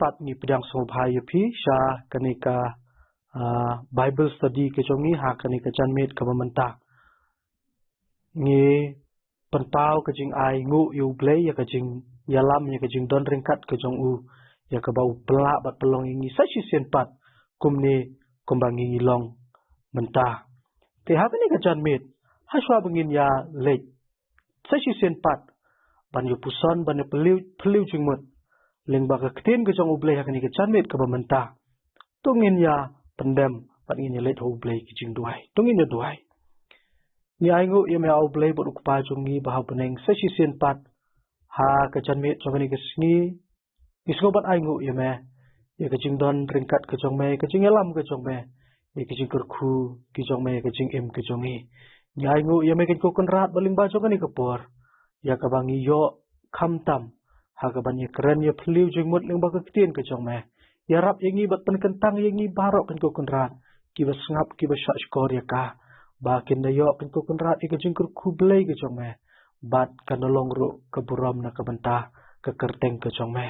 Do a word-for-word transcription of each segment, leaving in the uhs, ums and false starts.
Pat ngi pdiang sngewbha ïa phi sha kane ka, ah, Bible study ka jong ngi ha kane ka janmiet kaba mynta. Ngi pynpaw ka jingainguh ïa U Blei ïa ka jingïalam ïa ka jingdon ryngkat ka jong u, ïa kaba u pynlah bad pynlong ïa ngi sa shisien pat kumne kumba ngi long mynta. Te ha kane ka janmiet, ha shuwa ba ngin ïa leit sa shisien pat ban ïa puson, ban ïa phylliew, phylliew jingmut lyngba ka ktien ka jong U Blei ha kane ka janmiet kaba mynta, to ngin ïa pyndem bad ngin ïa leit ha U Blei ki jingduwai. To ngin ïa duwai. Ngi ainguh ïa me, A U Blei bad U Kpa jong ngi ba ha bneng, sa shisien pat ha ka janmiet jong kane ka sngi, ngi sngew ban ainguh ïa me ïa ka jingdon ryngkat ka jong me, ïa ka jingïalam ka jong me, ïa ka jingkyrkhu ki jong me, ïa ka jingim ka jong ngi. Ngi ainguh ïa me, Kynrad, ba lyngba jong kane ka por, ïa kaba ngi ïoh khamtam ha kaban ïa kren ïa phylliew jingmut lyngba ka ktien ka jong me. Ïarap ïa ngi bad pynkyntang ïa ngi baroh, Kynrad, kiba sngap, kiba shahshkor ïa ka, ba kin da ïoh, Kynrad, ïa ka jingkyrkhu Blei ka jong me bad kan da long ruh ka burom na ka bynta ka kyrteng ka jong me.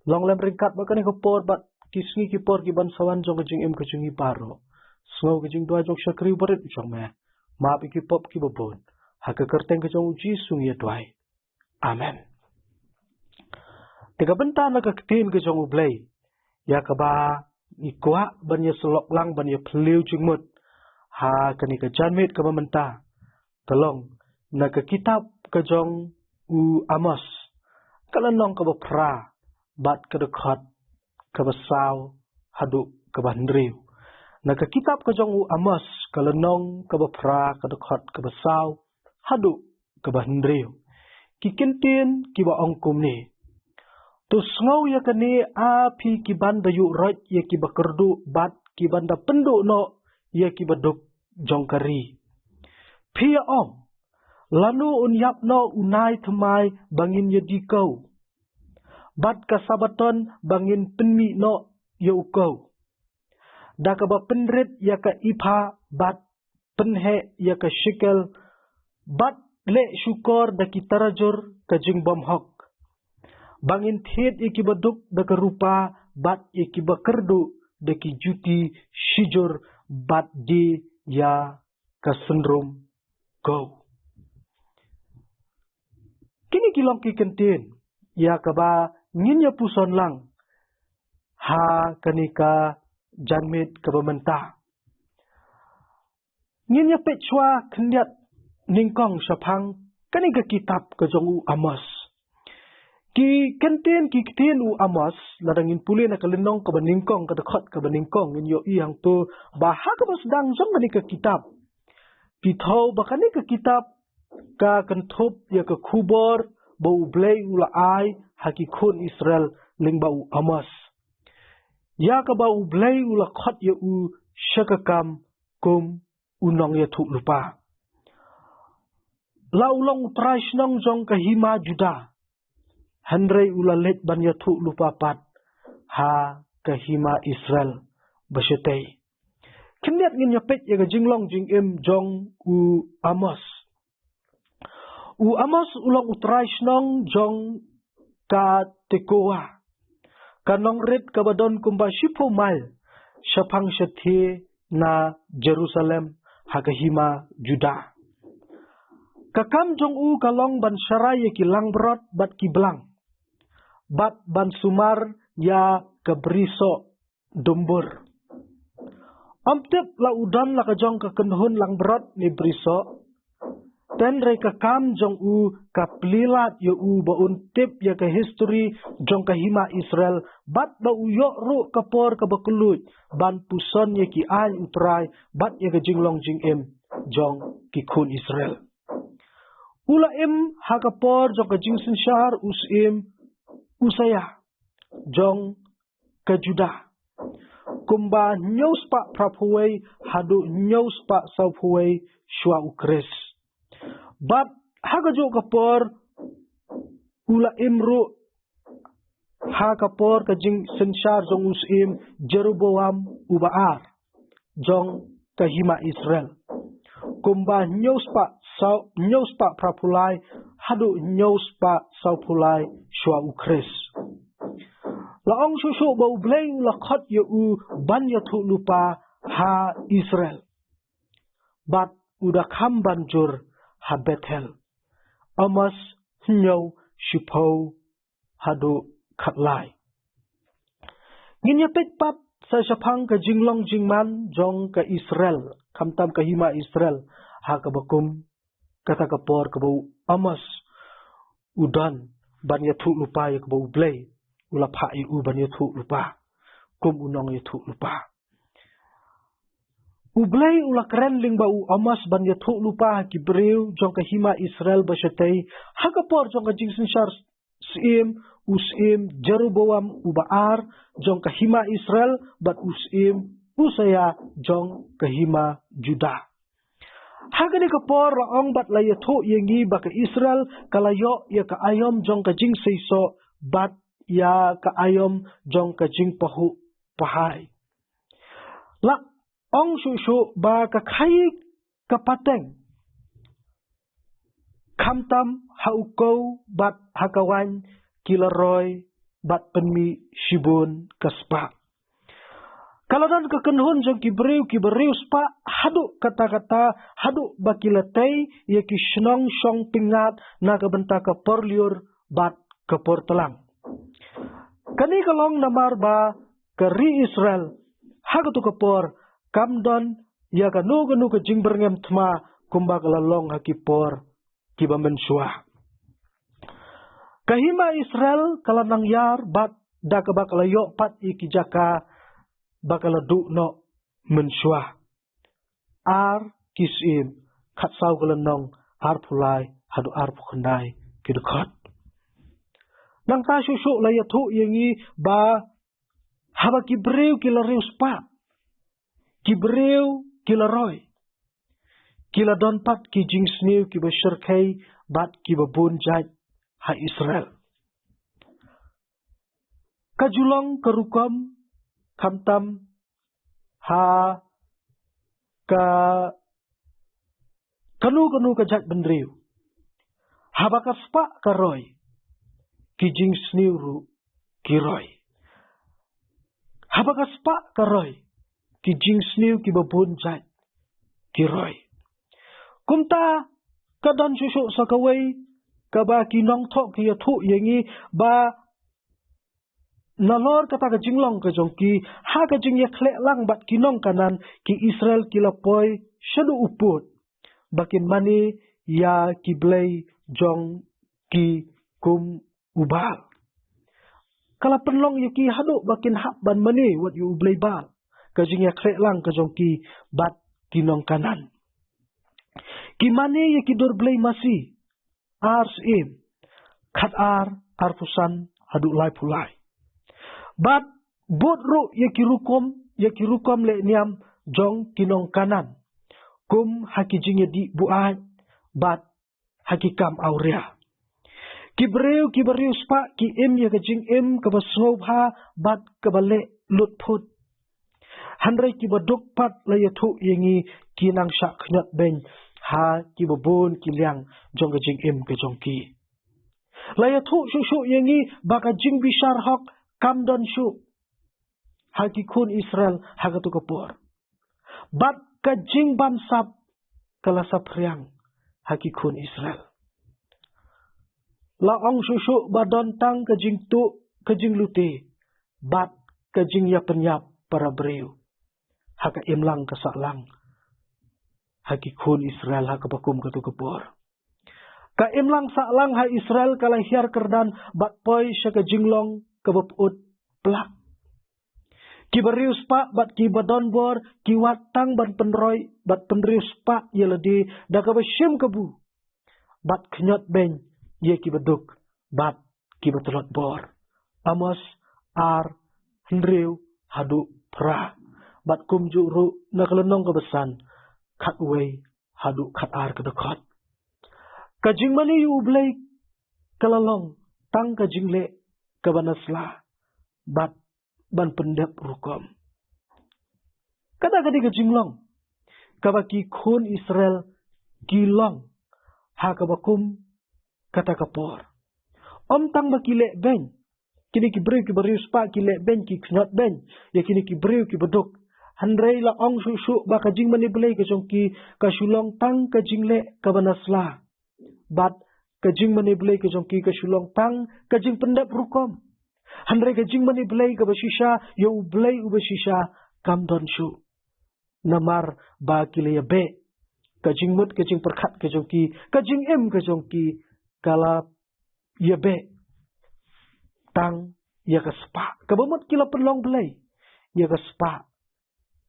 Long lem ryngkat bad kane ka por bad ki sngi ki por ki ban sa wan jong ka jingim ka jong ngi baroh. Sngew ka jingduwai jong u shakri barit jong me. Map ïa ki pop kiba bun. Ha ka kyrteng ka jong U Jisu ngi ïa duwai. Amen. Te ka bynta na ka ktien ka jong U Blei ïa kaba ngi kwah ban ïa syllok lang, ban ïa phylliew jingmut ha kane ka janmiet kaba mynta, ka long na ka kitab ka jong u Amos, ka lynnong kaba phra bad ka dkhot kaba saw haduh kaba hynriew. Na ka kitab ka jong u Amos, ka lynnong kaba phra, ka dkhot kaba saw haduh kaba hynriew. Ki kyntien kiba ong kumne: To sngew ïa kane, A phi kiban da ïuh roit ïa kiba kyrduh bad kiban da pynduh noh ïa kiba duk jong ka ri. Phi ïa ong, lano un ïap noh u nai thymmai ba ngin ïa die kew, bad ka Sabaton ba ngin pynmih noh ïa u kew, da kaba pynrit ïa ka epha bad pynheh ïa ka shekel, bad leh shukor da ki tarajur ka jingbymhok, ba ngin thied ïa kiba duk da ka rupa bad ïa kiba kyrduh da ki juti shijur, bad die ïa ka synrum kew. Kine ki long ki kyntien ïa kaba ngin ïa puson lang ha kane ka janmiet kaba mynta. Ngin ïa peit shuwa khyndiat nyngkong shaphang kane ka kitab ka jong u Amos. Ki kyntien, ki ktien u Amos, lada ngin pule na ka lynnong kaba nyngkong, ka dkhot kaba nyngkong, ngin ïohi hangto ba ha kaba sdang jong kane ka kitab, phi thew ba kane ka kitab ka kynthup ïa ka khubor ba U Blei u la ai ha ki khun Israel lyngba u Amos, ïa kaba U Blei u la khot ïa u sha ka kam kum u nongïathuhlypa. La u long u trai shnong jong ka hima Judah, hynrei u la leit ban ïathuhlypa pat ha ka hima Israel ba shatei. Khyndiat ngin ïa peit ïa ka jinglong jingim jong u Amos. U Amos u long u trai shnong jong ka Tekoa, ka nongrit kaba don kumba shiphew mail shaphang shathie na Jerusalem ha ka hima Judah. Ka kam jong u ka long ban sharai ïa ki langbrot bad ki blang, bad ban sumar ïa ka brisoh dumbur. Ym tip la u don la ka jong ka kynhun langbrot ne brisoh, hynrei ka kam jong u ka plie lad ïa u ba un tip ïa ka history jong ka hima Israel, bad ba u ïoh ruh ka por kaba kylluid ban puson ïa ki aiñ U Trai bad ïa ka jinglong jingim jong ki khun Israel. U la im ha ka por jong ka jingsynshar u syiem Usiah jong ka Judah, kumba hynñiew spah phraphew wei haduh hynñiew spah sawphew wei shuwa u Khrist. Bad ha kajuh ka por u la im ruh ha ka por ka jingsynshar jong u syiem Jeroboam uba ar jong ka hima Israel, kumba hynñiew spah saw, hynñiew spah phraphew lai haduh hynñiew spah sawphew lai shuwa u Khrist. La ong shuh shuh ba U Blei u la khot ïa u ban ïathuh lypa ha Israel. Bad u da kham ban jur ha Bethel. Amos hynñiew, shiphew haduh khatlai. Ngin ïa peit pat sa shaphang ka jinglong jingman jong ka Israel, khamtam ka hima Israel, ha kaba kum kata ka por kaba u Amos u don ban ïathuh lypa ïa kaba U Blei u la phah ïa u ban ïathuh lypa kum u nongïathuh lypa. U Blei u la kren lyngba u Amos ban ïathuh lypa ha ki briew jong ka hima Israel ba shatei, ha ka por jong ka jingsynshar syiem, u syiem Jeroboam uba ar jong ka hima Israel, bad u syiem Usia jong ka hima Judah. Ha kane ka por la ong bad la ïathuh ïa ngi ba ka Israel ka la ïoh ïa ka aïom jong ka jingseisoh bad ïa ka aïom jong ka jingpahuh pahai. La ong shuh shuh ba ka khaïi ka pateng, khamtam ha u kew bad ha ka waiñ, ki la roi bad pynmih shibun ka spah. Ka la don ka kynhun jong ki briew kiba riewspah haduh katta katta, haduh ba ki la tei ïa ki shnong shong pyngngad na ka bynta ka por lyiur bad ka por tlang. Kane ka long namar ba ka ri Israel ha katu ka por kam don ïa kano kano ka jingbyrngem thma kumba ka la long ha ki por kiba mynshuwa. Ka hima Israel ka la nang ïar bad da kaba ka la ïoh pat ïa ki jaka ba ka la duh noh mynshuwa. Ar ki syiem, khatsaw ka lynnong, arphew lai haduh arphew khyndai ki dkhot. Nangta shuh shuh la ïathuh ïa ngi ba haba ki briew ki la riewspah, ki briew ki la roi, ki la don pat ki jingsniew kiba shyrkhei bad kiba bun jait ha Israel. Ka ju long ka rukom khamtam ha ka kano kano ka jaitbynriew. Haba ka spah ka roi, ki jingsniew ruh ki roi. Haba ka spah ka roi, ki jingsniew kiba bun jait ki roi. Kumta ka don shuh shuh sa kawei kaba ki nongthoh ki ïathuh ïa ngi ba nalor kata ka jinglong ka jong ki, ha ka jingïakhleh lang bad ki nong Kanaan, ki Israel ki la poi shaduh u pud ba kin mane ïa ki blei jong ki kum u Baal. Ka la pynlong ïa ki haduh ba kin hap ban mane wat ïa u blei Baal, ka jingïakhleh lang ka jong ki bad ki nong Kanaan. Ki mane ïa ki dur blei masi, ar syiem, khatar, arphew san haduh laiphew lai. Bad bud ruh ïa ki rukom, ïa ki rukom leh niam jong ki nong Kanaan, kum ha ki jingïadih buaid bad ha ki kam awria. Ki briew kiba riewspah ki im ïa ka jingim kaba sngewbha bad kaba leh lut phut. Hynrei kiba duk pat la ïathuh ïa ngi ki nang shah khñiot beiñ ha kiba bun ki liang jong ka jingim ka jong ki. La ïathuh shuh shuh ïa ngi ba ka jingbishar hok kam don shuh ha ki khun Israel ha katu ka por. Bad ka jingbamsap ka la saphriang ha ki khun Israel. La ong shuh shuh ba don tang ka jingtuh, ka jinglute bad ka jingïapynïap para briew ha ka imlang ka sahlang ha ki khun Israel ha kaba kum katu ka por. Ka imlang sahlang ha Israel ka la hiar kyrdan bad poi sha ka jinglong kaba pyut plak. Kiba riewspah bad kiba don bor ki wad tang ban pynroi bad pynriewspah ïa lade da kaba shim kabu bad khñiot beiñ ïa kiba duk bad kiba tlot bor. Amos ar, hynriew haduh phra. Bad kumjuh ruh na ka lynnong kaba san, khatwei haduh khatar ka dkhot. Ka jingmane ïa u Blei ka la long tang ka jingleh kaba na sla bad ban pyndep rukom. Kata ka dei ka jinglong kaba ki khun Israel ki long ha kaba kum kata ka por. Ym tang ba ki leh beiñ, Kine ki briew kiba riewspah ki leh beiñ, ki khñiot beiñ ïa kine ki briew kiba duk. Hynrei la ong shuh shuh ba ka jingmane blei ka jong ki ka shu long tang ka jingleh kaba nasla. Bad ka jingmane blei ka jong ki ka shu long tang ka jingpyndep rukom. Hynrei ka jingmane blei kaba shisha ïa U Blei uba shisha kam don shuh. Namar ba ki la ïabeh. Ka jingmut, ka jingpyrkhat ka jong ki, ka jingim ka jong ki ka la ïabeh tang ïa ka spah kaba mut ki la pynlong blei ïa ka spah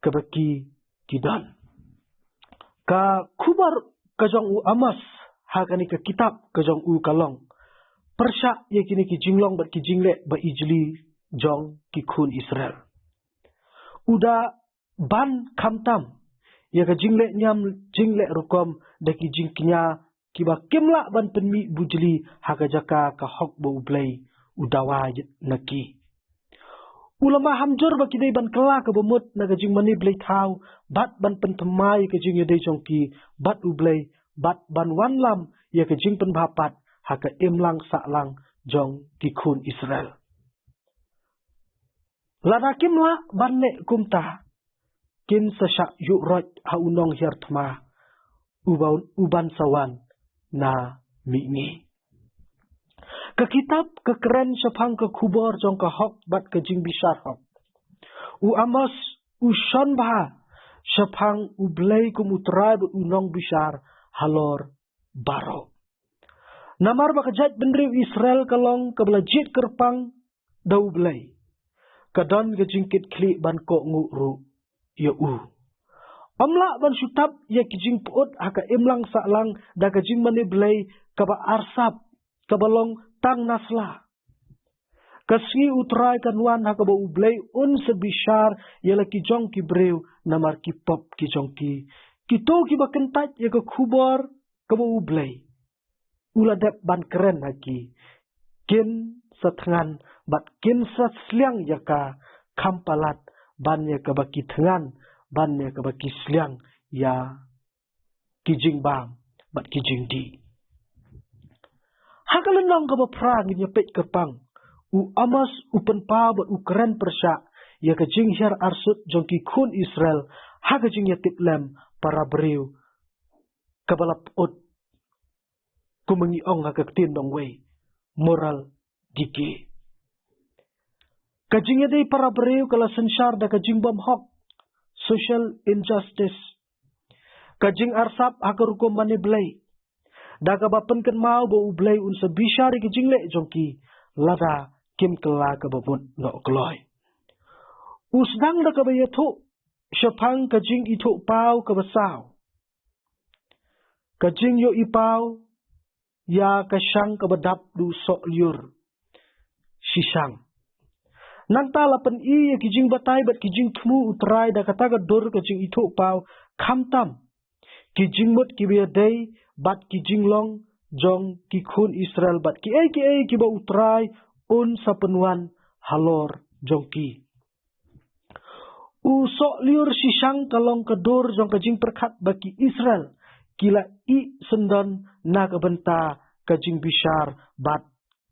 kaba ki, ki don. Ka khubor ka jong u Amos ha kane ka kitab ka jong u ka long pyrshah ïa kine ki jinglong bad ki jingleh ba ijli jong ki khun Israel. U da ban khamtam ïa ka jingleh niam jingleh rukom da ki jingkñia kiba kim lah ban pynmih bujli ha ka jaka ka hok ba U Blei u dawa na ki. U la maham jur ba ki dei ban kylla kaba mut na ka jingmane blei thaw bad ban pynthymmai ïa ka jingïadei jong ki bad U Blei bad ban wanlam ïa ka jingpynbha pat ha ka imlang sahlang jong ki khun Israel. Lada kim lah ban leh kumta, kin sa shah ïuh roit ha u nonghiar thma uba, uban sa wan na mihngi. Ka kitab ka kren shaphang ka khubor jong ka hok bad ka jingbishar hok. U Amos u shon bha shaphang U Blei kum U Trai bad U Nongbishar halor baroh. Namar ba ka jaitbynriew Israel ka long kaba la jied kyrpang da U Blei, ka don ka jingkitkhlieh ban kohnguh ruh ïa u. Ym lah ban shu tap ïa ki jingpyut ha ka imlang sahlang da ka jingmane blei kaba arsap, kaba long tang nasla. Ka sngi U Trai kan wan ha kaba U Blei un sa bishar ïa la ki jong ki briew namar ki pop ki jong ki. Kito kiba kyntait ïa ka khubor kaba U Blei u la dep ban kren ha ki, kin sa thngan bad kin sa sliang ïa ka, kham palat ban ïa kaba ki thngan, ban ïa kaba ki sliang ïa ki jingbam bad ki jingdih. Ha ka lynnong kaba phra ngin ïa peit kyrpang, u Amos u pynpaw bad u kren pyrshah ïa ka jinghiar arsut jong ki khun Israel ha ka jingïatiplem para briew kaba la pyut, kum ngi ong ha ka ktien nongwei, moral decay. Ka jingïadei para briew ka la synshar da ka jingbymhok, social injustice. Ka jingarsap ha ka rukom mane blei, da kaba pynkynmaw ba U Blei un sa bishar ïa ka jingleh jong ki lada kim kylla kaba mut noh kloi. U sdang da kaba ïathuh shaphang ka jingithuh paw kaba saw. Ka jingïohi paw ïa ka shang kaba dap da u soh lyiur shishang. Nangta la pyni ïa ki jingbatai bad ki jingthmu U Trai da kata ka dur ka jingithuh paw, khamtam ki jingmut kiba ïadei bad ki jinglong jong ki khun Israel bad kiei kiei kiba U Trai un sa pynwan halor jong ki. U soh lyiur shishang ka long ka dur jong ka jingpyrkhat ba ki Israel ki la ïeh syndon na ka bynta ka jingbishar bad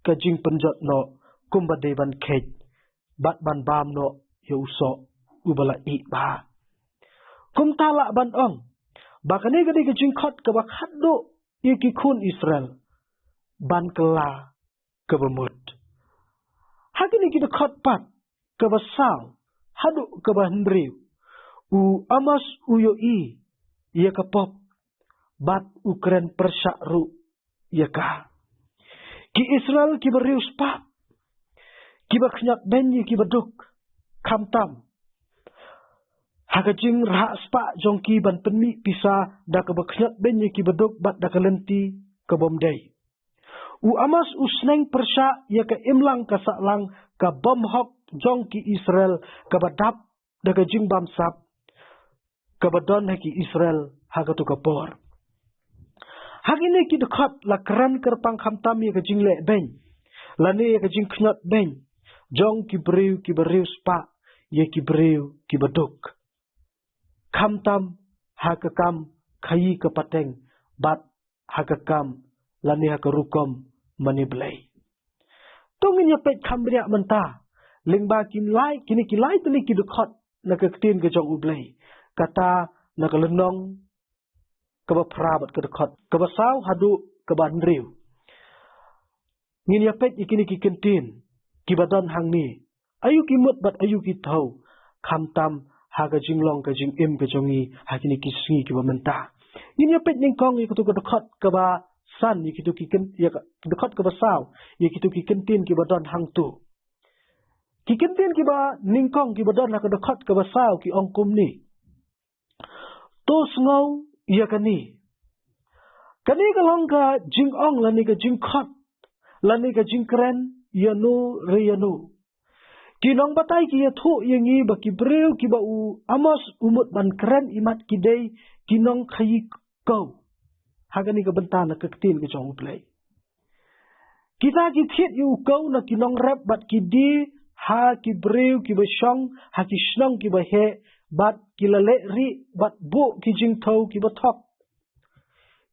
ka jingpynjot noh kumba dei ban kheit bad ban bam noh ïa u soh uba la ïeh bha. Kumta lah ban ong ba kane ka dei ka jingkhot kaba khatduh ïa ki khun Israel ban kylla kaba mut. Ha kine ki dkhot pat, kaba saw haduh kaba hynriew, u Amos u ïohi ïa ka pop bad u kren pyrshah ruh ïa ka. Ki Israel kiba riewspah, kiba khñiot beiñ ïa kiba duk, khamtam ha ka jingrhah spah jong ki ban pynmih pisa da kaba khñiot beiñ ïa kiba duk bad da ka lynti ka bym dei. U Amos u sneng pyrshah ïa ka imlang ka sahlang ka bymhok jong ki Israel kaba dap da ka jingbamsap kaba don ha ki Israel ha kato ka por. Ha kine ki dkhot la kren kyrpang khamtam ïa ka jingleh beiñ lane ïa ka jingkhñiot beiñ jong ki briew kiba riewspah ïa ki briew kiba duk. Khamtam ha ka kam khaïi ka pateng bad ha ka kam lane ha ka rukom mane blei. To ngin ïa peit kham bniah mynta lyngba kin lai, kine ki lai tylli ki dkhot na ka ktien ka jong U Blei. Kata na ka lynnong kaba phra bad ka dkhot kaba saw haduh kaba hynriew. Ngin ïa peit ïa kine ki kyntien kiba don hangne. Aïu ki mut bad aïu ki thew, khamtam ha ka jinglong ka jingim ka jong ngi ha kine ki sngi kiba mynta. Ngin ïa peit nyngkong ïa kito ka dkhot kaba san, ïa kito ki kyn-, ïa ka dkhot kaba saw, ïa kito ki kyntien kiba don hangto. Ki kyntien kiba nyngkong kiba don ha ka dkhot kaba saw ki ong kumne: To sngew ïa kane. Kane ka long ka jingong lane ka jingkhot lane ka jingkren ïa no re ïa no. Ki nongbatai ki ïathuh ïa ngi ba ki briew kiba u Amos u mut ban kren imat ki dei ki nongkhaïi kew. Ha kane ka bynta na ka ktien ka jong U Blei. Kita ki thied ïa u kew na ki nongrep bad ki die ha ki briew kiba shong ha ki shnong kiba heh, bad ki la leh rieh bad buh ki jingthew kiba thok,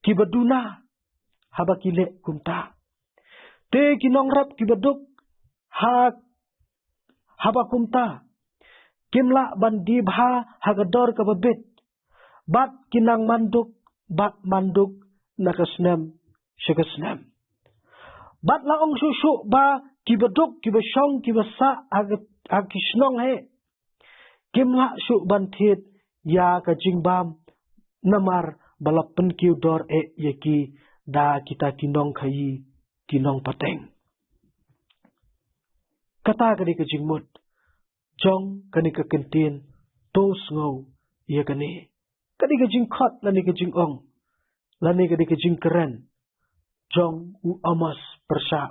kiba duna haba ki leh kumta. Te ki nongrep kiba duk ha, haba kumta, kim lah ban die bha ha ka dor kaba bit, bad ki nang manduk bad manduk na ka snem sha ka snem. Bad la ong shuh shuh ba kiba duk, kiba shong, kiba sah ha ka, ha ki shnong heh, kim lah shuh ban thied ïa ka jingbam, namar ba la pynkiew dor eh ïa ki da kita ki nongkhaïi, ki nongpateng. Kata ka dei ka jingmut jong kane ka kyntien, to sngew ïa kane. Ka dei ka jingkhot lane ka jingong lane ka dei ka jingkren jong u Amos pyrshah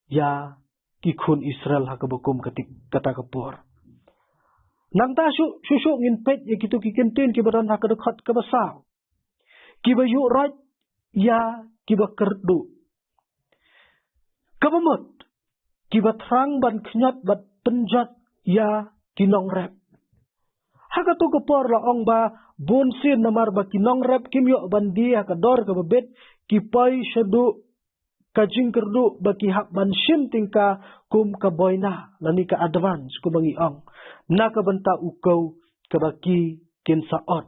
ïa ki khun Israel ha kaba kum kata ka por. Nangta shuh shuh shuh ngin peit ïa kito ki kyntien kiba don ha ka dkhot kaba saw, kiba ïuh roit ïa kiba kyrduh. Kaba mut, kiba thrang ban khñiot bad pynjot ïa ki nongrep. Ha kato ka por la ong ba bun sien namar ba ki nongrep kim ïoh ban die ha ka dor kaba bit, ki poi shaduh ka jingkyrduh ba ki hap ban shim tyngka kum ka boina lane ka advance kumba ngi ong, na ka bynta u kew kaba ki kin sa ot.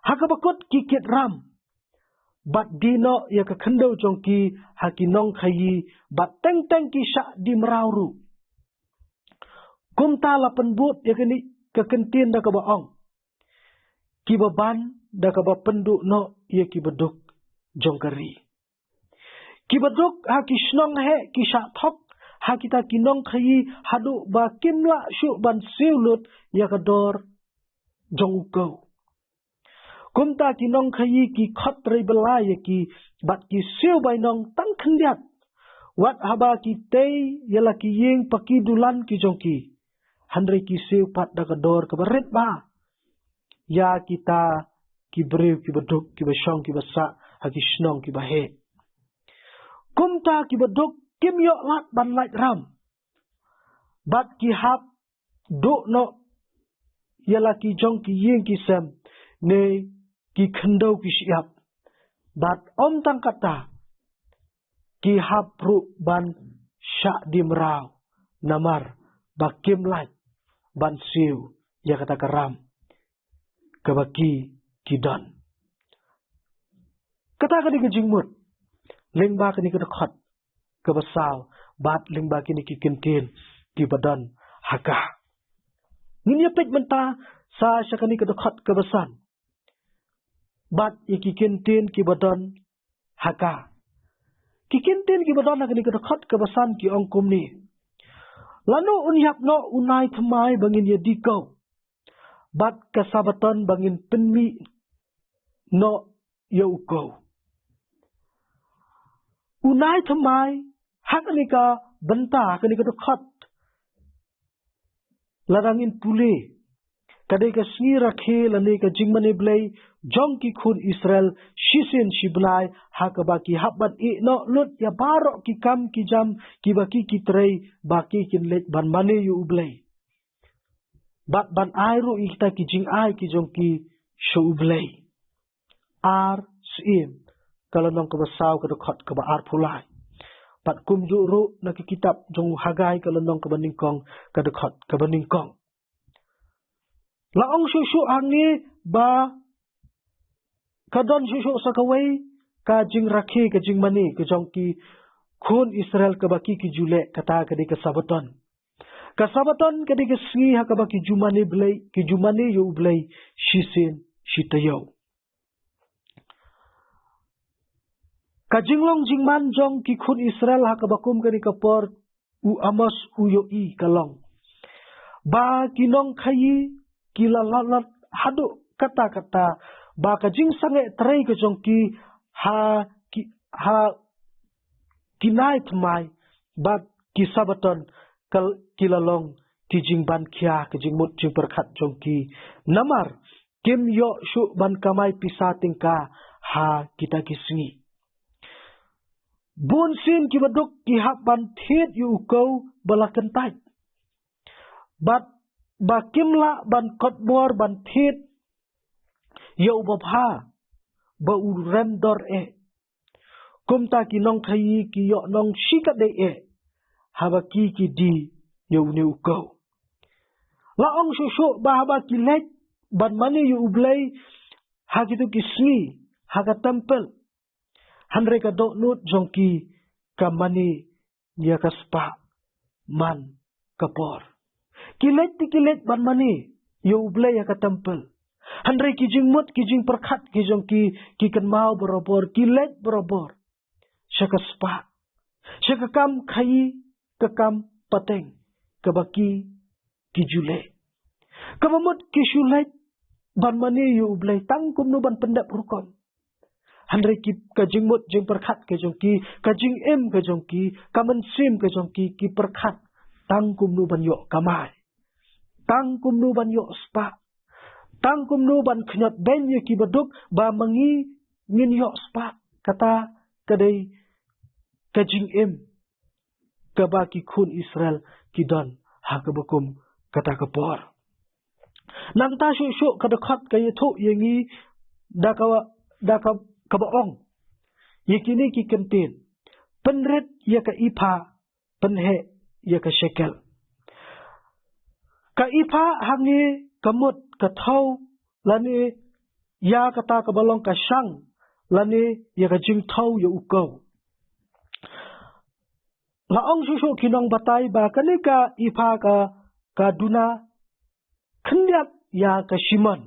Ha kaba kut ki kit ram bad die noh ïa ka khyndew jong ki ha ki nongkhaïi, bad teng teng ki shah die mraw ruh. Kumta la pynbud ïa kane ka kyntien da kaba ong, kiba ban da kaba pynduh noh ïa kiba duk jong ka ri. Kiba duk ha ki shnong heh ki shah thok ha kita ki nongkhaïi haduh ba kim lah shuh ban siew lut ïa ka dor jong u kew. Kumta ki nongkhaïi ki khot trei bylla ïa ki bad ki siew bainong tang khyndiat. Wat haba ki tei ïa la ki ïing paki dulan ki jong ki, hynrei ki siew pat da ka dor kaba rit bha ïa kita ki briew kiba duk, kiba shong, kiba sah ha ki shnong kiba heh. Kumta kiba duk kim ïoh lad ban lait ram, bad ki hap duh noh ïa la ki jong ki ïing ki sem ne ki khyndew ki shyiap. Bad ym tang kata, ki hap ruh ban shah die mraw namar ba kim lah ban siew ïa kata ka ram kaba ki, ki don. Kata ka dei ka jingmut lyngba kane ka dkhot kaba saw bad lyngba kine ki kyntien kiba don ha ka. Ngin ïa peit mynta sa sha kane ka dkhot kaba san bad ïa ki kyntien kiba don ha ka. Ki kyntien kiba don ha kane ka dkhot kaba san ki ong kumne: Lano un ïap noh u nai thymmai ba ngin ïa die kew, bad ka Sabaton ba ngin pynmih noh ïa u kew? U nai thymmai ha kane ka bynta, ha kane ka dkhot, lada ngin pule, ka dei ka sngi rakhe lane ka jingmane blei jong ki khun Israel shisien shi bnai, ha kaba ki hap ban ïeh noh lut ïa baroh ki kam ki jam kiba ki, ki trei, ba ki kin leit ban mane ïa U Blei bad ban ai ruh ïa kita ki jingai ki jong ki sha U Blei. Ar Syiem, ka lynnong kaba saw, ka dkhot kaba arphew lai. Bad kumjuh ruh na ka kitab jong u Hagai ka lynnong kaba nyngkong, ka dkhot kaba nyngkong. La ong shuh shuh hangne ba ka don shuh shuh sa kawei ka jingrakhe, ka jingmane ka jong ki khun Israel kaba ki ki ju leh, kata ka dei ka Sabaton. Ka Sabaton ka dei ka sngi ha kaba ki ju mane Blei, ki ju mane ïa u Blei shisien shi taïew. Ka jinglong jingman jong ki khun Israel ha kaba kum kane ka por, u Amos u ïohi ka long ba ki nongkhaïi ki la lalat haduh katta katta, ba ka jingsangeh trei ka jong ki ha ki, ha ki nai thymmai bad ki Sabaton ka, ki la long ki jingban khia, ka jingmut jingpyrkhat jong ki. Namar kim ïoh shuh ban kamai pisa tyngka ha kita ki sngi. Bun sien ki baduk ki hap ban thied ïa u kew ba la kyntait, bad ba kim lah ban kot bor ban thied ïa u babha ba u rem dor eh. Kumta ki nongkhaïi ki ïoh nong shikatdei eh haba ki ki die ïa une u kew. La ong shuh shuh ba haba ki leit ban mane ïa u Blei ha kitu ki sngi ha ka templ, hynrei ka dohnud jong ki ka mane ïa ka spah man ka por. Ki leit te ki leit ban mane ïa u Blei ha ka templ, hynrei ki jingmut ki jingpyrkhat ki jong ki ki kynmaw barabor, ki leit barabor sha ka spah, sha ka kam khaïi, ka kam pateng kaba ki ki ju leh. Kaba mut ki shu leit ban mane ïa u Blei tang kumno ban pyndep rukom, hynrei ki, ka jingmut jingpyrkhat ka jong ki, ka jingim ka jong ki, ka mynsiem ka jong ki, ki pyrkhat tang kumno ban ïoh kamai, tang kumno ban ïoh spah, tang kumno ban khñiot beiñ ïa ki baduk ba ma ngi ngin ïoh spah. Kata ka dei ka jingim kaba ki khun Israel ki don ha kaba kum kata ka por. Nangta shuh shuh ka dkhot ka ïathuh ïa ngi da ka, da ka, kaba ong ïa kine ki kyntien: pynrit ïa ka epha, pynheh ïa ka shekel. Ka epha hangne ka mut ka thew, lane ïa kata kaba long ka shang, lane ïa ka jingthew ïa u kew. La ong shuh shuh ki nongbatai ba kane ka epha ka, ka duna khyndiat ïa ka shimon.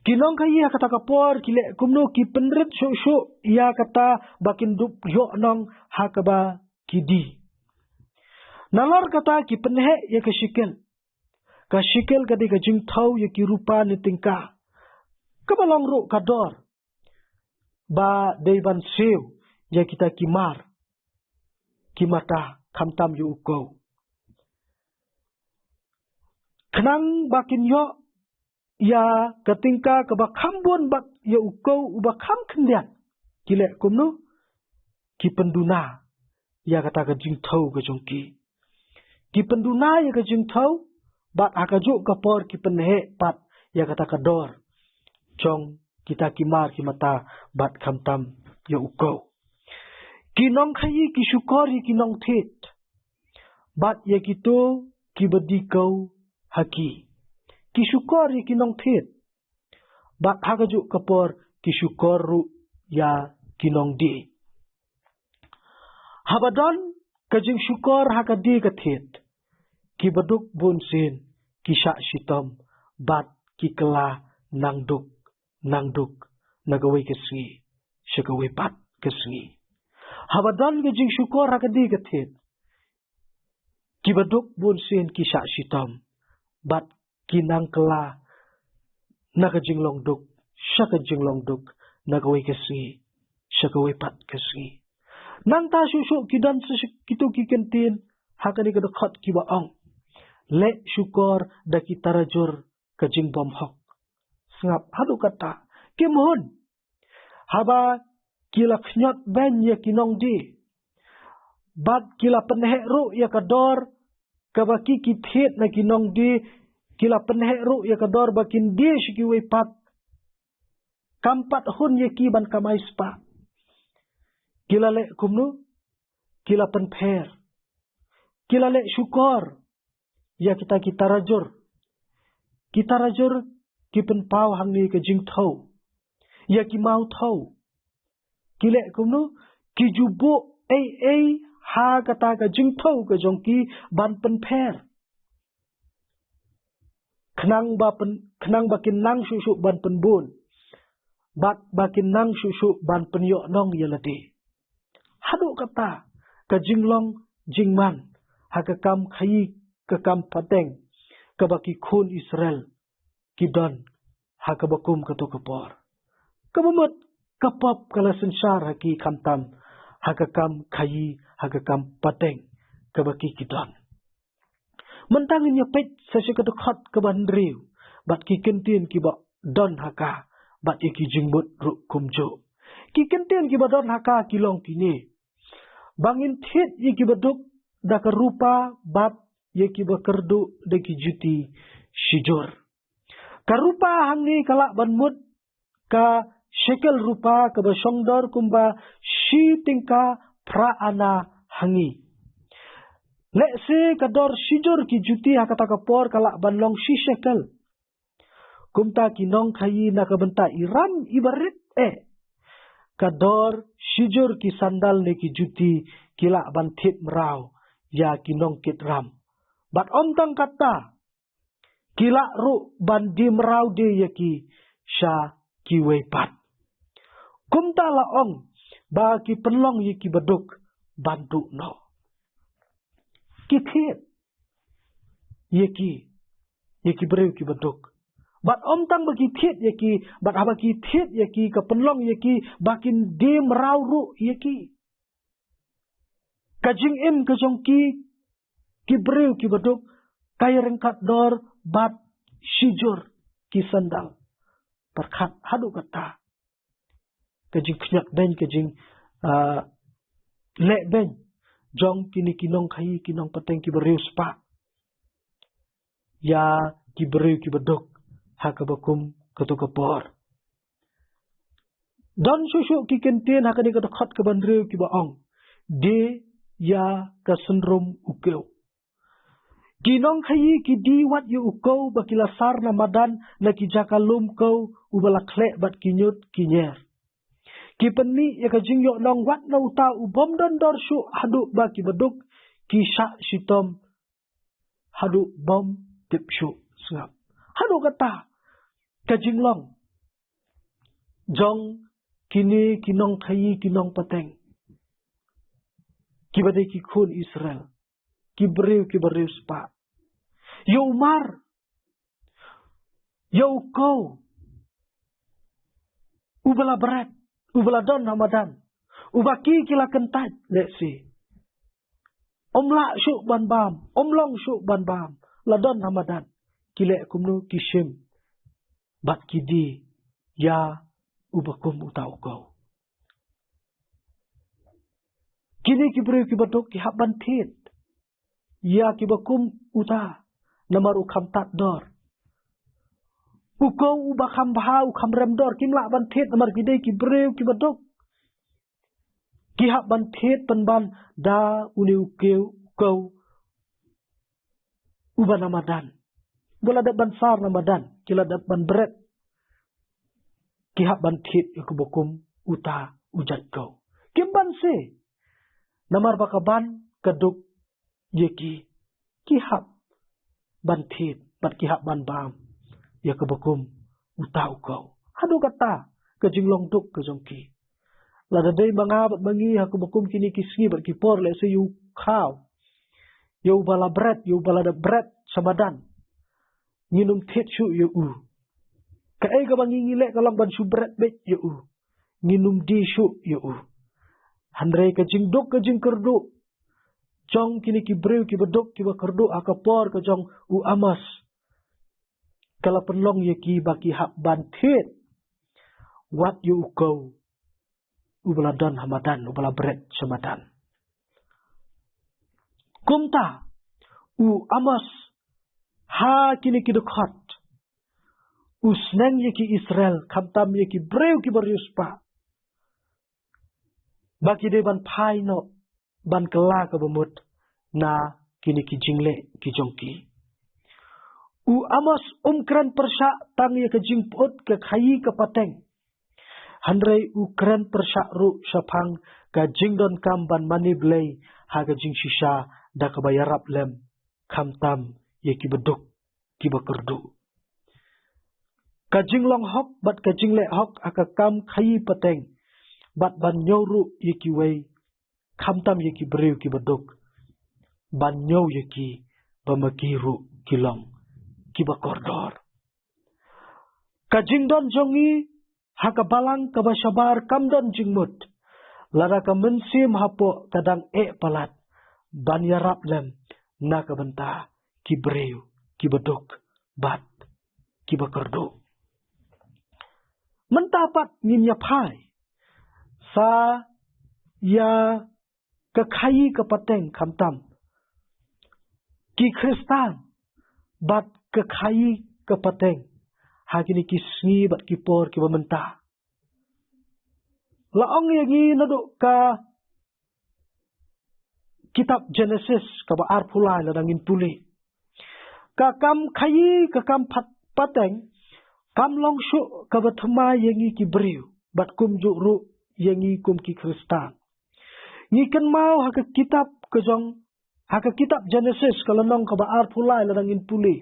Ki nongkhaïi ha kata ka por ki leh kumno? Ki pynrit shuh shuh ïa kata ba kin dup ïoh nong ha kaba ki die. Nalor kata ki pynheh ïa ka shekel. Ka shekel ka dei ka jingthew ïa ki rupa ne tyngka, kaba long ruh ka dor ba dei ban siew ïa kita ki mar, ki mata, khamtam ïa u kew, khnang ba kin ïoh ïa ka tyngka kaba kham bun bad ïa u kew uba kham khyndiat. Ki leh kumno? Ki pynduna ïa kata ka jingthew ka jong ki. Ki pynduna ïa ka jingthew, bad ha kajuh ka por ki pynheh pat ïa kata ka dor jong kita ki mar, ki mata, bad khamtam ïa u kew. Ki nongkhaïi ki shukor ïa ki nongthied bad ïa kito kiba die kew ha ki. Ki shukor ïa ki nongthied bad ha kajuh ka por ki shukor ruh ïa ki nongdie. Haba don ka jingshukor ha ka die ka thied, ki baduk bun sien ki shah shitom bad ki kylla nangduk nangduk, na kawei ka sngi sha kawei pat ka sngi. Haba don ka jingshukor ha ka die ka thied, ki baduk bun sien ki shah shitom bad ki nang kylla na ka jinglong duk sha ka jinglong duk, na kawei ka sngi sha kawei pat ka sngi. Nangta shuh shuh ki don sa shi-, kito ki kyntien ha kane ka dkhot kiba ong: leh shukor da ki tarajur ka jingbymhok. Sngap haduh katta, kim hun. Haba ki la khñiot beiñ ïa ki nongdie, bad ki la pynheh ruh ïa ka dor kaba ki ki thied na ki nongdie, ki la pynheh ruh ïa ka dor ba kin die sha kiwei pat, kam pat hun ïa ki ban kamai spah. Ki la leh kumno? ki la pynpher. Ki la leh shukor ïa kita ki tarajur. Ki tarajur ki pynpaw hangne ka jingthew. Ïa ki maw thew. Ki leh kumno, ki ju buh ei ei ha kata ka jingthew ka jong ki ban pynpher. Khnang ba pyn, khnang ba kin nang shuh shuh ban pynbun. Bad ba kin nang shuh shuh ban pynïoh nong ïa lade. Haduh kata ka jinglong jingman ha ka kam khaïi ka kam pateng kaba ki khun Israel ki don ha kaba kum kato ka por. Kaba mut ka pop ka la synshar ha ki khamtam ha ka kam khaïi ha ka kam pateng kaba ki ki don. Mynta ngin ïa peit sa sha ka dkhot kaba hynriew bad ki kyntien kiba don ha ka bad ïa ki jingmut ruh kumjuh. Ki kyntien kiba don ha ka ki long kine. Ba ngin thied ïa kiba duk da ka rupa bad ïa kiba kyrduh da ki juti shijur. Ka rupa hangne ka lah ban mut ka shekel rupa kaba shongdor kumba shi tyngka phra ana ha ngi. Lehse ka dor shijur ki juti ha kata ka por ka lah ban long shi shekel. Kumta ki nongkhaïi na ka bynta i ram iba rit eh, ka dor shijur ki sandal ne ki juti ki lah ban thied mraw ïa ki nongkit ram. Bad ym tang kata, ki lah ruh ban die mraw de ïa ki sha kiwei pat. Kumta la ong ba ki pynlong ïa kiba duk ban duh noh. Ki thied ïa ki, ïa ki briew kiba duk. Bad ym tang ba ki thied ïa ki, bad haba ki thied ïa ki ka pynlong ïa ki ba kin die mraw ruh ïa ki. Ka jingim ka jong ki, ki briew kiba duk, ka ïaryngkat dor bad shijur ki sandal. Pyrkhat haduh kata ka jingkhñiot beiñ, ka jing, ah, leh beiñ jong kine ki nongkhaïi ki nongpateng kiba riewspah ïa ki briew kiba duk ha kaba kum kato ka por. Don shuh shuh ki kyntien ha kane ka dkhot kaba hynriew kiba ong, die ïa ka synrum u kew. Ki nongkhaïi ki die wat ïa u kew ba ki la sar na madan na ki jaka lum kew uba la khleh bad ki ñiut ki ñier. Ki pynmih ïa ka jingïoh nong wat na uta u bym don dor shuh haduh ba kiba duk ki shah shitom haduh bym tip shuh sngap. Haduh kata ka jinglong jong kine ki nongkhaïi ki nongpateng kiba dei ki khun Israel, ki briew kiba riewspah. Ïa u mar, ïa u kew uba la bret, uba la don ha madan, uba ki ki la kyntait lehse. Ym lah shuh ban bam, ym long shuh ban bam, la don ha madan. Ki leh kumno? Ki shim bad ki die ïa uba kum uta u kew. Kine ki briew kiba duk ki hap ban thied ïa kiba kum uta namar u kham tad dor. U kew uba kham bha, u kham rem dor, kim lah ban thied namar ki dei ki briew kiba duk. Ki hap ban thied pynban da une u kew, u kew uba na madan. Uba la dep ban sar na madan, ki la dep ban bret. Ki hap ban thied ïa kaba kum uta u jait kew. Kim banse namar ba ka ban ka duk ïa ki, ki hap ban thied bad ki hap ban bam ïa kaba kum uta u kew. Haduh kata ka jinglong duk ka jong ki. Lada dei ma nga bad ma ngi ha kaba kum kine ki sngi bad ki por, lehse ïa u khaw, ïa uba la bret, ïa uba la dep bret sha madan, ngin ym thied shuh ïa u. Kaei kaba ngi ngi leh ka long ban shu bret beit ïa u. Ngin ym die shuh ïa u. Hynrei ka jingduk ka jingkyrduh jong kine ki briew kiba duk kiba kyrduh ha ka por ka jong u Amos ka la pynlong ïa ki ba ki hap ban thied wat ïa u kew uba la don ha madan, uba la bret sha madan. Kumta u Amos ha kine ki dkhot u sneng ïa ki Israel, khamtam ïa ki briew kiba riewspah, ba ki dei ban phai noh ban kylla kaba mut na kine ki jingleh ki jong ki. U Amos um kren pyrshah tang ïa ka jingpyut ka khaïi ka pateng, hynrei u kren pyrshah ruh shaphang ka jingdonkam ban mane Blei ha ka jingshisha da kaba ïarap lem, khamtam ïa kiba duk, kiba kyrduh. Ka jinglong hok bad ka jingleh hok ha ka kam khaïi pateng, bad ban ñiew ruh ïa kiwei, khamtam ïa ki briew kiba duk, ban ñiew ïa ki ba ma ki ruh ki long kiba kordor. Ka jingdon jong ngi ha ka balang kaba shabar kam don jingmut lada ka mynsiem hapoh ka dang eh palat ban ïarap lem na ka bynta ki briew kiba duk bad kiba kyrduh. Mynta pat ngin ïa phai sa ïa ka khaïi ka pateng, khamtam ki Khristan bad ka khaïi ka pateng ha kine ki sngi bad ki por kiba mynta. La ong ïa ngi naduh ka kitab Genesis kaba arphew lai lada ngin pule. Ka kam khaïi, ka kam pat-, pateng, kam long shuh kaba thymmai ïa ngi ki briew, bad kumjuh ruh ïa ngi kum ki Khristan. Ngi kynmaw ha ka kitab ka jong, ha ka kitab Genesis ka lynnong kaba arphew lai lada ngin pule,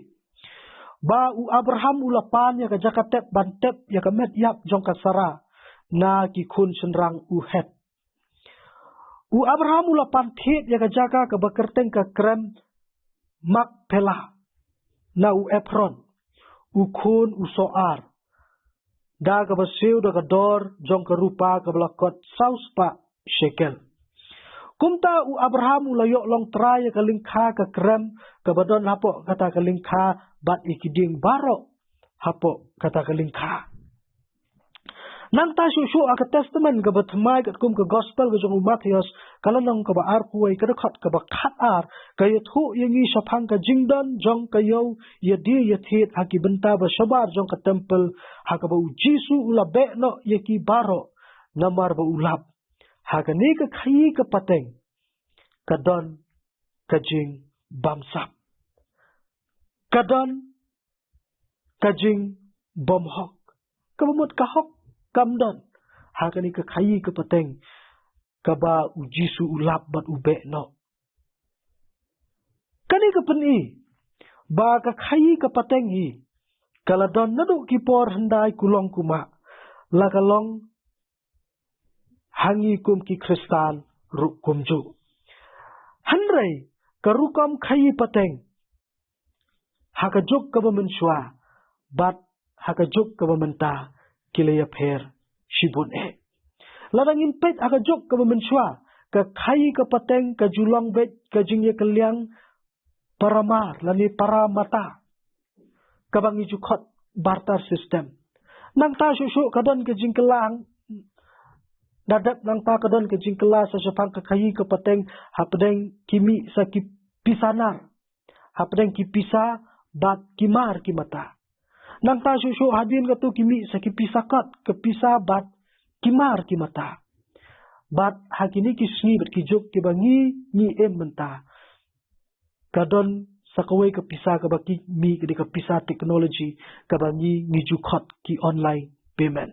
ba u Abraham u la pan ïa ka jaka tep ban tep ïa ka met ïap jong ka Sara na ki khun shynrang u Het. U Abraham u la pan thied ïa ka jaka kaba kyrteng ka krem Makpela na u Ephron, u khun u Soar, da kaba siew da ka dor jong ka rupa kaba la kot saw spah shekel. Kumta u Abraham u la ïoh long trai ïa ka lyngkha ka krem kaba don hapoh kata ka lyngkha bad ïa ki dieng baroh hapoh kata ka lyngkha. Nangta shuh shuh ha ka Testament kaba thymmai katkum ka Gospel ka jong u Mathaios, ka lynnong kaba arphew wei, ka dkhot kaba khat ar, ka ïathuh ïa ngi shaphang ka jingdon jong ka ïew ïadie ïathied ha ki bynta ba shabar jong ka templ, ha kaba u Jisu u la beh noh ïa ki baroh, namar ba u lap, ha kane ka khaïi ka pateng ka don ka jingbamsap, ka don ka jingbymhok, kaba mut ka hok kam don ha kane ka khaïi ka pateng kaba u Jisu u lap bad u beh noh. Kane ka pyni ba ka khaïi ka pateng hi ka la don naduh ki por hyndai kulong kumah, la ka long ha ngi kum ki Khristan ruh kumjuh. Hynrei ka rukom khaïi pateng ha ka juk kaba mynshuwa bad ha ka juk kaba mynta ki la ïapher shibun eh. Lada ngin peit ha ka juk kaba mynshuwa, ka khaïi ka pateng ka ju long beit ka jingïakylliang paramar lane paramata, kaba ngi ju khot barter system. Nangta shuh shuh ka don ka jingkylla, da dep nangta ka don ka jingkylla sa shaphang ka khaïi ka pateng hapdeng ki mih sa ki pisa nar, hapdeng ki pisa bad ki mar ki mata. Nangta shuh shuh hadien kato ki mih sa ki pisa kot, ki pisa bad ki mar ki mata. Bad ha kine ki sngi bad ki juk kiba ngi, ngi im mynta, ka don sa kawei ka pisa kaba ki mih, ka dei ka pisa technology kaba ngi, ngi ju khot ki online payment.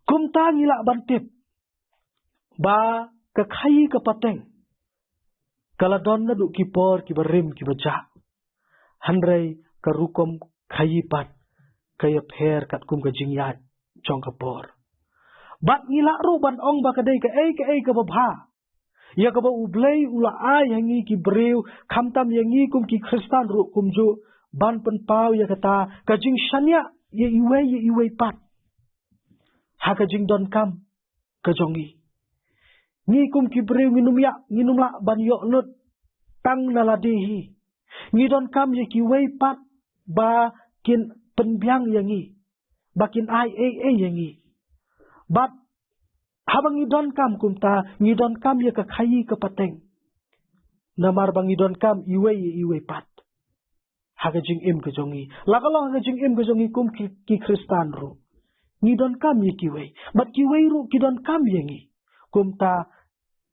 Kumta ngi lah ban tip ba ka khaïi ka pateng ka la don naduh ki por kiba rim kiba jah. Hynrei ka rukom khaïi pat ka ïapher katkum ka jingïaid jong ka por. Bad ngi lah ruh ban ong ba ka dei kaei kaei kaba bha ïa kaba U Blei u la ai ha ngi ki briew, khamtam ïa ngi kum ki Khristan ruh kumjuh, ban pynpaw ïa kata ka jingshaniah ïa iwei ïa iwei pat ha ka jingdonkam ka jong ngi. Ngi kum ki briew ngin ym ïa, ngin ym lah ban ïoh lut tang na lade hi. Ngi donkam ïa kiwei pat ba kin pynbiang ïa ngi, ba kin ai ei ei ïa ngi. Bad haba ngi donkam kumta, ngi donkam ïa ka khaïi ka pateng. Namar ba ngi donkam iwei ïa iwei pat ha ka jingim ka jong ngi. La ka long ha ka jingim ka jong ngi kum ki, ki Khristan ruh, ngi donkam ïa kiwei, bad kiwei ruh ki donkam ïa ngi. Kumta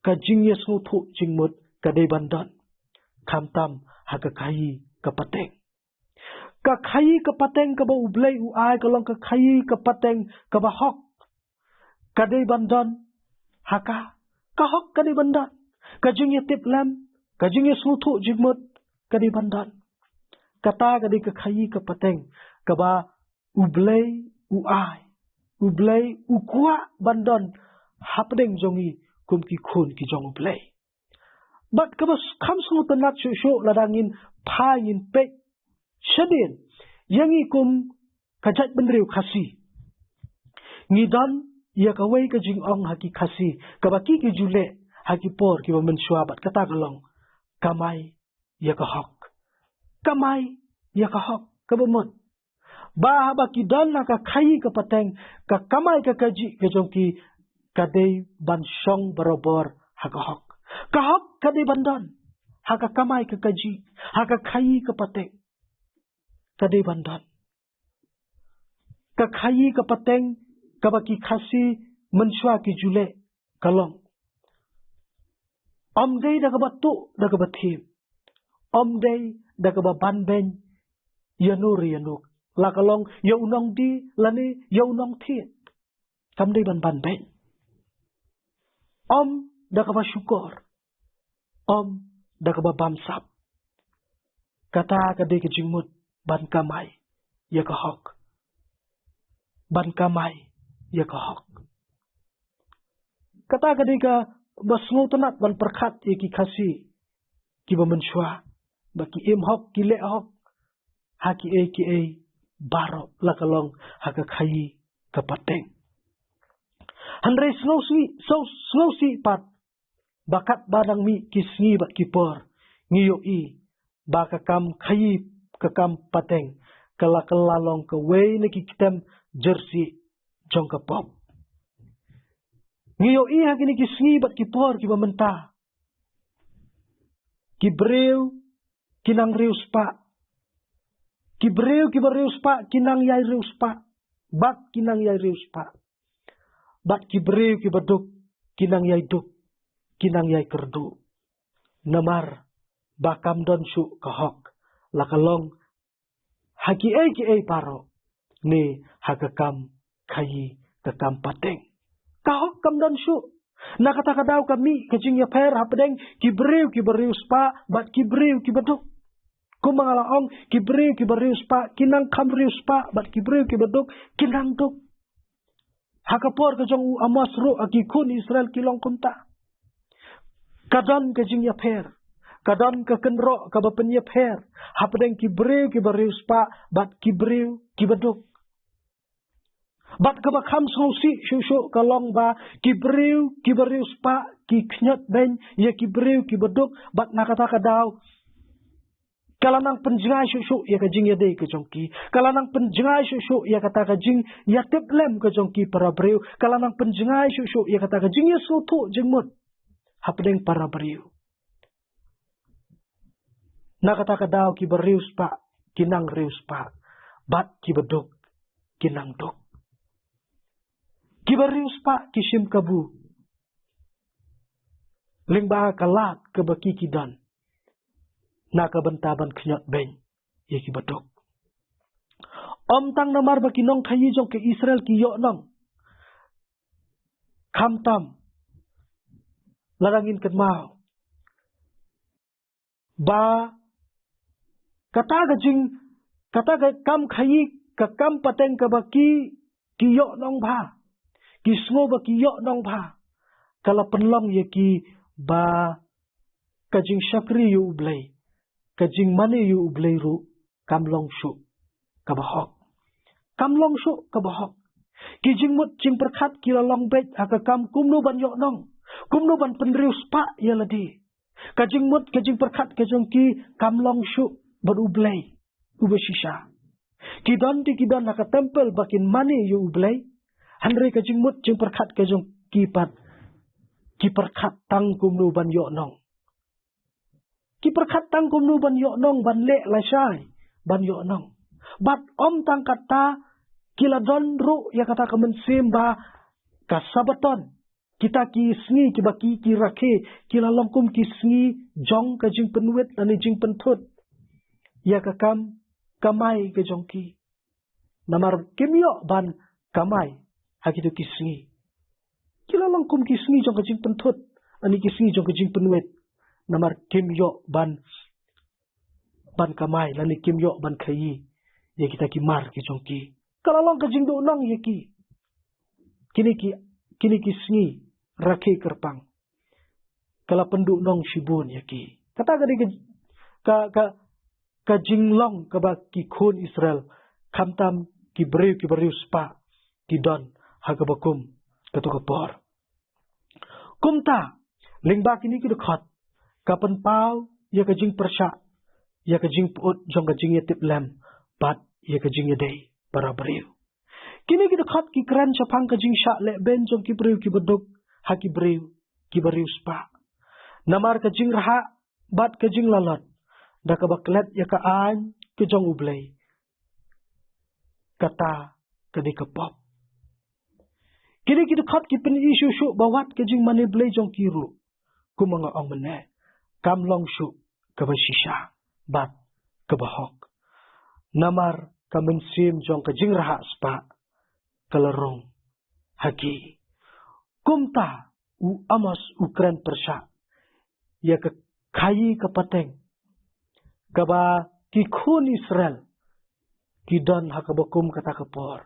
ka jingïasngewthuh jingmut ka dei ban don, khamtam ha ka khaïi ka pateng. Ka khaïi ka pateng kaba U Blei u ai ka long ka khaïi ka pateng kaba hok. Ka dei ban don ha ka, ka hok ka dei ban don. Ka jingïatiplem, ka jingïasngewthuh jingmut ka dei ban don. Kata ka dei ka khaïi ka pateng kaba U Blei u ai, U Blei u kwah ban don hapdeng jong ngi kum ki khun ki jong U Blei. Bad kaba s-, kham sngewtynnat shuh shuh lada ngin phai ngin peit shadien ïa ngi kum ka jaitbynriew Khasi. Ngi don ïa kawei ka jingong ha ki Khasi kaba ki ki ju leh ha ki por kiba mynshuwa, bad kata ka long kamai ïa ka hok. Kamai ïa ka hok, kaba mut ba haba ki don ha ka khaïi ka pateng, ka kamai ka kajih ka jong ki ka dei ban shong barabor ha ka hok. Ka hok ka dei ban don ha ka kamai ka kajih, ha ka khaïi ka pateng. Ka dei ban don. Ka khaïi ka pateng kaba ki Khasi mynshuwa ki ju leh ka long, ym dei da kaba tuh da kaba thiem, ym dei da kaba banbeiñ ïa no re ïa no, la ka long ïa u nongdie lane ïa u nongthied. Kam dei ban banbeiñ. Ym da kaba shukor, ym da kaba bamsap. Kata ka dei ka jingmut ban kamai ïa ka hok. Ban kamai ïa ka hok. Kata ka dei kaba sngewtynnat ban pyrkhat ïa ki Khasi kiba mynshuwa, ba ki im hok, ki leh hok ha kiei kiei baroh, la ka long ha ka khaïi ka pateng. Hynrei sngewsih, sngew, sngewsih pat ba katba nang mih ki sngi bad ki por, ngi ïohi ba ka kam khaïi, ka kam pateng, ka la kylla long kawei na ki kyntem jyrsieh jong ka pop. Ngi ïohi ha kine ki sngi bad ki por kiba mynta, ki briew ki nang riewspah. Ki briew kiba riewspah ki nang ïai riewspah, bad ki nang ïai riewspah. Bad ki briew kiba duk ki nang ïai duk, ki nang ïai kyrduh. Namar ba kam don shuh ka hok, la ka long ha kiei kiei baroh, ne ha ka kam khaïi, ka kam pateng. Ka hok kam don shuh. Na kata ka daw ka mih ka jingïapher hapdeng ki briew kiba riewspah bad ki briew kiba duk. Kumba nga la ong, ki briew kiba riewspah ki nang kham riewspah bad ki briew kiba duk ki nang duk. Ha ka por ka jong u Amos ruh ha ki khun Israel ki long kumta. Ka don ka jingïapher, ka don ka kynroh kaba pynïapher hapdeng ki briew kiba riewspah bad ki briew kiba duk. Bad kaba kham sngewsih shuh shuh ka long ba ki briew kiba riewspah ki khñiot beiñ ïa ki briew kiba duk, bad na kata ka daw ka la nang pynjngai shuh shuh ïa ka jingïadei ka jong ki. Ka la nang pynjngai shuh shuh ïa kata ka jingïatiplem ka jong ki para briew. Ka la nang pynjngai shuh shuh ïa kata ka jingïasngewthuh jingmut hapdeng para briew. Na kata ka daw kiba riewspah ki nang riewspah, bad kiba duk ki nang duk. Kiba riewspah ki shim kabu lyngba ka lad kaba ki ki don na ka bynta ban khñiot beiñ ïa kiba duk. Ym tang namar ba ki nongkhaïi jong ka Israel ki ïohnong, khamtam lada ngin kynmaw ba kata ka jing, kata ka kam khaïi, ka kam pateng kaba ki, ki ïohnong bha, ki sngew ba ki ïohnong bha, ka la pynlong ïa ki ba ka jingshakri ïa U Blei, ka jingmane ïa U Blei ruh kam long shuh kaba hok. Kam long shuh kaba hok. Ki jingmut jingpyrkhat ki la long beit ha ka kam kumno ban ïohnong, kumno ban pynriewspah ïa lade. Ka jingmut ka jingpyrkhat ka jong ki kam long shuh bad U Blei uba shisha. Ki don te ki don ha ka templ ba kin mane ïa U Blei, hynrei ka jingmut jingpyrkhat ka jong ki pat, ki pyrkhat tang kumno ban ïohnong. Ki pyrkhat tang kumno ban ïohnong, ban leh lashai ban ïohnong. Bad ym tang kata, ki la don ruh ïa kata ka mynsiem ba ka Sabaton Kita ki sngi kiba ki, ki rakhe, ki la long kum ki sngi jong ka jingpynwit lane jingpynthut ïa ka kam kamai ka jong ki. Namar kim ïoh ban kamai ha kito ki sngi. Ki la long kum ki sngi jong ka jingpynthut lane ki sngi jong ka jingpynwit. Namar kim ïoh ban ban kamai lane kim ïoh ban khaïi ïa kita ki mar ki jong ki. Ka la long ka jingduhnong ïa ki. Kine ki, kine ki sngi rakhe kyrpang ka la pynduhnong shibun ïa ki. Kata ka dei ka, ka, ka, ka jinglong kaba ki khun Israel, khamtam ki briew kiba riewspah, ki don ha kaba kum kato ka por. Kumta, lyngba kine ki dkhot, ka pynpaw ïa ka jingpyrshah, ïa ka jingpyut jong ka jingïatiplem bad ïa ka jingïadei para briew. Kine ki dkhot ki kren shaphang ka jingshah lehbeiñ jong ki briew kiba duk ha ki briew kiba riewspah. Namar ka jingrhah bad ka jinglalot da kaba klet ïa ka aiñ ka jong U Blei, kata ka dei ka pop. Kine ki dkhot ki pyni shuh shuh ba wat ka jingmane Blei jong ki ruh, kumba nga ong mynne, kam long shuh kaba shisha bad kaba hok. Namar ka mynsiem jong ka jingrhah spah ka la rung ha ki. Kumta u Amos u kren pyrshah ïa ka khaïi ka pateng kaba ki khun Israel ki don ha kaba kum kata ka por,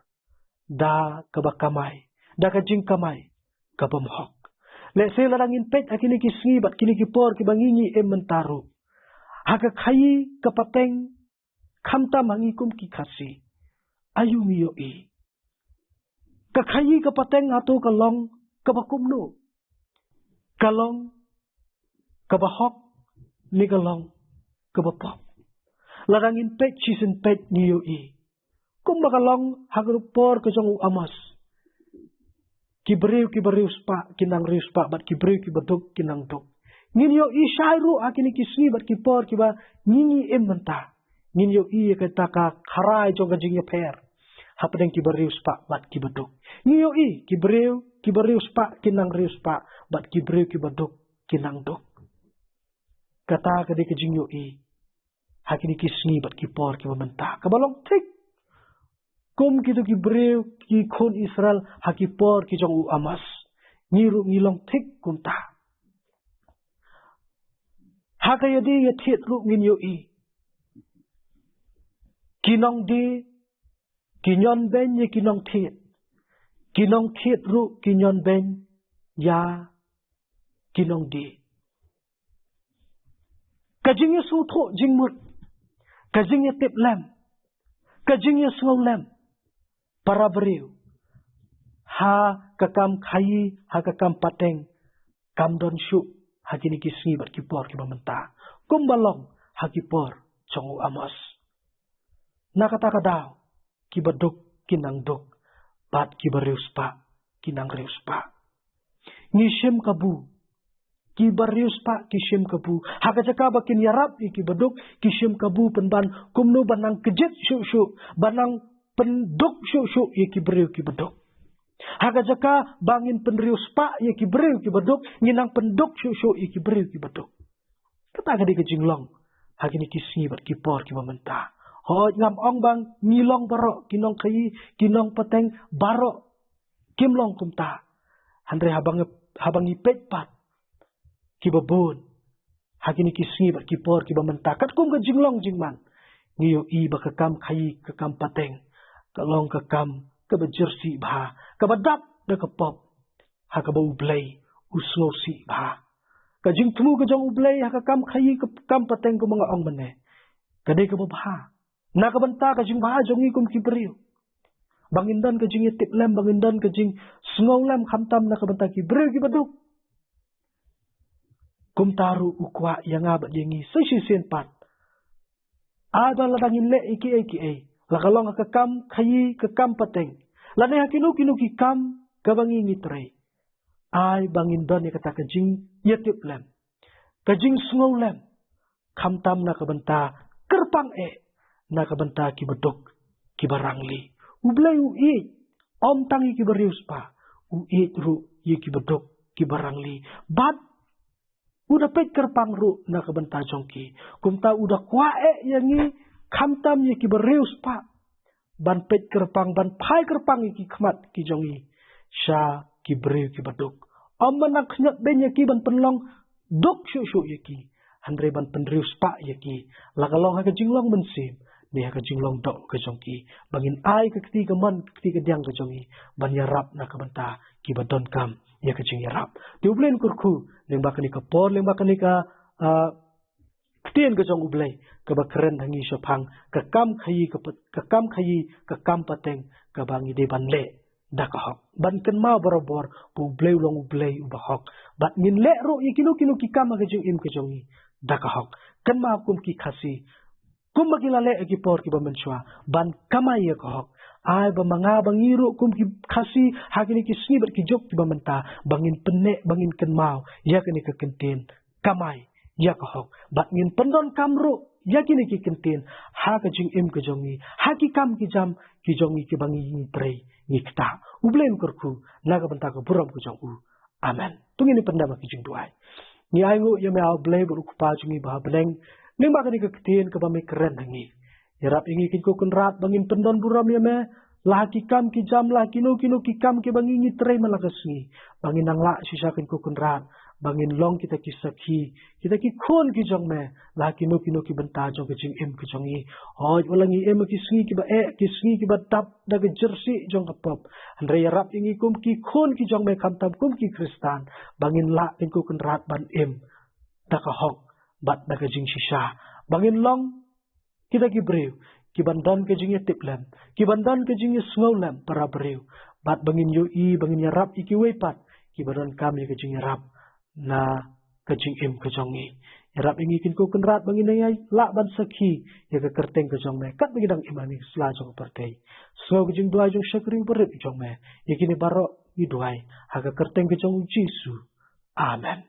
da kaba kamai, da ka jingkamai ka bym hok. Lehse lada ngin peit ha kine ki sngi bad kine ki por kiba ngi ngi im mynta ruh, ha ka khaïi ka pateng, khamtam ha ngi kum ki Khasi, aïu ngi ïohi? Ka khaïi ka pateng hato ka long kaba kumno? Ka long kaba hok ne ka long kaba pop? Lada ngin peit shisien peit ngi ïohi, kumba ka long ha ka por ka jong u Amos, ki briew kiba riewspah ki nang riewspah bad ki briew kiba duk ki nang duk. Ngin ïohi shai ruh ha kine ki sngi bad ki por kiba ngi ngi im mynta, ngin ïohi ïa kata ka kharai jong ka jingïapher hapdeng kiba riewspah bad kiba duk. Ngi ïohi ki briew kiba riewspah ki nang riewspah bad ki briew kiba duk ki nang duk. Kata ka dei ka jingïohi ha kine ki sngi bad ki por kiba mynta, kaba long thik kum kito ki briew ki khun Israel ha ki por ki jong u Amos. Ngi ruh ngi long thik kumta. Ha ka ïadei ïathied ruh ngin ïohi, ki nongdie ki ñion beiñ ïa ki nongthied, ki nongthied ruh ki ñion beiñ ïa ki nongdie. Ka jingïasngewthuh jingmut, ka jingïatiplem, ka jingïasngewlem para briew ha ka kam khaïi, ha ka kam pateng, kam don shuh ha kine ki sngi bad ki por kiba mynta, kumba long ha ki por jong u Amos. Na kata ka daw, kiba duk ki nang duk bad kiba riewspah ki nang riewspah. Ngi shim kabu, kiba riewspah ki shim kabu. Ha ka jaka ba kin ïarap ïa kiba duk, ki shim kabu pynban kumno ban nang kjit shuh shuh, ban nang pynduk shuh shuh ïa ki briew kiba duk. Ha ka jaka ba ngin pynriewspah ïa ki briew kiba duk, ngin nang pynduk shuh shuh ïa ki briew kiba duk. Kata ka dei ka jinglong ha kine ki sngi bad ki por kiba mynta. Hooid, ngam ong ba ngi long baroh ki nongkhaïi, ki nongpateng baroh, kim long kumta. Hynrei haba ngi, haba ngi peit pat kiba bun ha kine ki sngi bad ki por kiba mynta, katkum ka jinglong jingman, ngi ïohi ba ka kam khaïi, ka kam pateng, ka long ka kam kaba jyrsieh bha, kaba dap da ka pop, ha kaba U Blei u sngewsih bha. Ka jingthmu ka jong U Blei ha ka kam khaïi, ka kam pateng, kumba nga ong mynne, ka dei kaba bha na ka bynta ka jingbha jong ngi kum ki briew, ba ngin don ka jingïatiplem, ba ngin don ka jingsngewlem, khamtam na ka bynta ki briew kiba duk. Kumta ruh u kwah ïa nga bad ïa ngi sa shisien pat. Ai ba lada ngin leh ïa kiei kiei, la ka long ha ka kam khaïi, ka kam pateng, lane ha kino kino ki kam kaba ngi ngi trei, ai ba ngin don ïa kata ka jingïatiplem, ka jingsngewlem, khamtam na ka bynta, kyrpang eh na ka bynta kiba duk, kiba rangli. U Blei u ïeit ym tang ïa kiba riewspah, u ïeit ruh ïa kiba duk, ki barangli. Bad u da peit kyrpang ruh na ka bynta jong ki. Kumta u da kwah eh ïa ngi, khamtam ïa ki briew spah, ban peit kyrpang, ban phai kyrpang ïa ki khmat ki jong ngi sha ki briew ki baduk. Ym ban nang khñiot beiñ ïa ki, ban pynlong duk shuh shuh ïa ki, hynrei ban pynriew spah ïa ki, la ka long ha ka jinglong mynsiem ne ha ka jinglong doh ka jong ki, ba ngin ai ka kti ka mon, ka kti ka diang ka jong ngi ban ïarap na ka bynta ki ba donkam ïa ka jingïarap. Te U Blei un kyrkhu lyngba kane ka por, lyngba kane ka, ah, ktien ka jong U Blei kaba kren ha ngi shaphang ka kam khaïi, ka pa-, ka kam khaïi, ka kam pateng kaba ngi dei ban leh da ka hok. Ban kynmaw barabor ba U Blei u long U Blei uba hok. Bad ngin leh ruh ïa kino kino ki kam ha ka jingim ka jong ngi da ka hok. Kynmaw kum ki Khasi, kumba ki la leh ha ki por kiba mynshuwa, ban kamai ïa ka hok. Ai ba ma nga ba ngi ruh kum ki Khasi ha kine ki sngi bad ki juk kiba mynta, ba ngin pynneh, ba ngin kynmaw ïa kane ka kyntien, kamai ïa ka hok. Bad ngin pyndonkam ruh ïa kine ki kyntien ha ka jingim ka jong ngi, ha ki kam ki jam ki jong ngi kiba ngi, ngi trei, ngi ktah. U Blei un kyrkhu na ka bynta ka burom ka jong u. Amen. To ngin ïa pyndem ha ka jingduwai. Ngi ainguh ïa me, A Blei bad U Kpa jong ngi ba ha bneng, lyngba kane ka ktien kaba me kren ha ngi. Ïarap ïa ngi, Kynrad ko Kynrad, ba ngin pyndon burom ïa me la ha ki kam ki jam, la ha kino kino ki kam kiba ngi, ngi trei man la ka sngi, ba ngin nang lah shisha, Kynrad ko Kynrad, ba ngin long kita ki sakhi, kita ki khun ki jong me la ha kino kino ki bynta jong ka jingim ka jong ngi. Hooid, wat la ngi im ha ki sngi kiba eh, ki sngi kiba dap da ka jersey jong ka pop, hynrei ïarap ïa ngi kum ki khun ki jong me, khamtam kum ki Khristan, ba ngin lah, Kynrad ko Kynrad, ban im da ka hok bad da ka jingshisha, ba ngin long kita ki briew kiban don ka jingïatiplem, kiban don ka jingïasngewlem para briew, bad ba ngin ïohi, ba ngin ïarap ïa kiwei pat kiba donkam ïa ka jingïarap na ka jingim ka jong ngi. Ïarap ïa ngi, Kynrad ko Kynrad, ba ngin nang ïa lah ban sakhi ïa ka kyrteng ka jong me katba ngi dang im ha kane ka sla jong ka pyrthei. Sngew ka jingduwai jong u shakri u barit jong me. Ïa kine baroh ngi duwai ha ka kyrteng ka jong U Jisu. Amen.